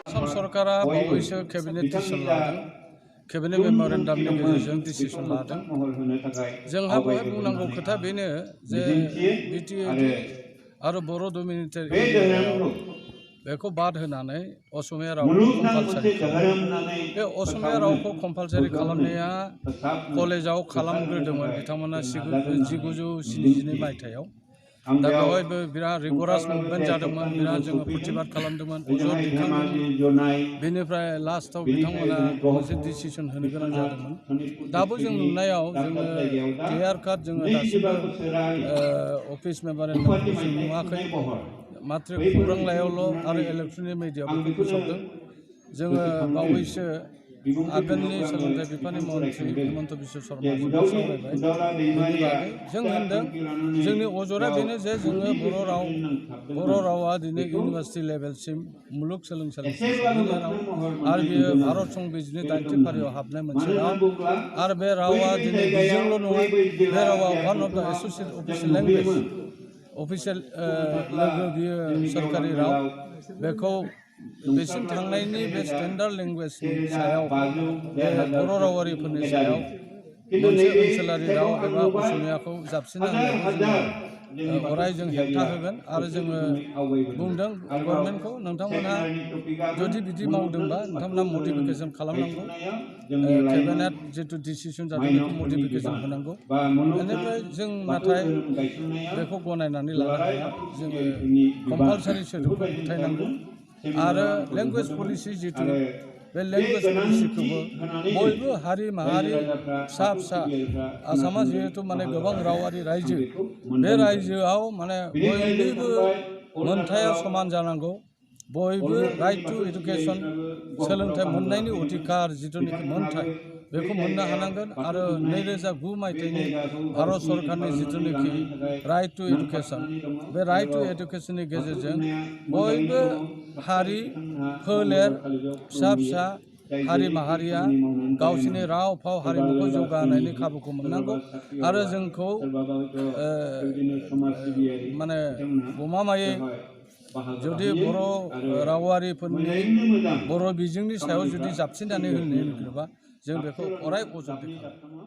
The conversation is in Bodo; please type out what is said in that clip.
आसाम सरकारा बावैसो केबिनेट डिसिसन लादों केबिनेट मेम'रेन्डामनि गेजेरजों डिसिसन लादों जोंहा बेवहाय बुंनांगौ खोथा बेनो जे बिटिएडि आरो बर' डमिनेटेड एरियायाव बेखौ बाद होनानै असमिया रावखौ कम्पालसारि खालामो बे असमिया रावखौ कम्पालसारि खालामनाया कलेजाव खालामग्रोदोंमोन बिथांमोना 1972 मायथाइयाव दा बेवहायबो बिराद रिगरास मुभमेन्ट जादोंमोन बिराद जोङो प्रतिबाद खालामदोंमोन अजद दैखांदोंमोन बेनिफ्राय लास्टआव बिथांमोना मोनसे डिसिसन होनो गोनां जादोंमोन दाबो जों नुनायाव जोङो क्लियार काट जोङो दासिमबो अफिस मेम'रेन्डामखौ जों नुवाखै मात्र खौरां लाइयावल' आरो इलेक्ट्रनिक मिडियायाव बेखौ फोसावदों जोङो बावैसो आगोलनि सोलोंथाइ बिफाननि मन्थ्रि हिमन्त बिश्व शर्माजों सावरायबाय बेनि बागै जों होनदों जोंनि अजदआ बेनो जे जोङो बर' रावा दिनै इउनिभार्सिटि लेभेलसिम मुलुग सोलोंसालिसिम सहैनाय राव आरो बेयो भारत संबिजिरनि 9थि फारियाव हाबनाय मोनसे राव आरो बे रावा दिनै बेजोंल' नङा बे रावा वान अफ द एस'सिएट अफिसियेल लेंगुवेज अफिसियेल लोगो बियो सोरखारि राव बेखौ बेसिम थांनायनि बे स्टेन्डार्ड लेंगुवेजनि सायाव बे बर' रावारिफोरनि सायाव मोनसे ओनसोलारि राव एबा असमियाखौ जाबसिनना होनायखौ जोङो अराय जों हेंथा होगोन आरो जोङो बुंदों गभर्नमेन्टखौ नोंथांमोनहा जुदि बिदि मावदोंबा नोंथांमोनहा मडिफिकेसन खालामनांगौ केबिनेट जिथु डिसिसन जादों बेखौ मडिफिकेसन होनांगौ बेनिफ्राय जों नाथाय बेखौ गनायनानै लानो हाया जोङो कम्पालसारि सोदोबखौ फोथायनांगौ आरो लेंगुवेज पलिसि जिथु बे लेंगुवेज पलिसिखौबो बयबो हारि माहारि फिसा फिसा आसामा जिहेतु माने गोबां रावारि रायजो बे रायजोआव माने बयनिबो मोनथाया समान जानांगौ बयबो राइट टु एडुकेसन सोलोंथाइ मोननायनि अधिकार जिथुनिखि मोनथाय बेखौ मोननो हानांगोन आरो 2009 मायथाइनि भारत सरकारनि जिथुनिखि राइट टु एडुकेसन बे राइट टु एडुकेसननि गेजेरजों बयबो हारि फोलेर फिसा फिसा हारि माहारिया गावसिनि राव फाव हारिमुखौ जौगाहोनायनि खाबुखौ मोननांगौ आरो जोंखौ माने गमामायै जुदि बर' रावारिफोरनि बर' बिजोंनि सायाव जुदि जाबसिननानै होनो नागिरोबा जों बेखौ अराय अजद दैखांगोन।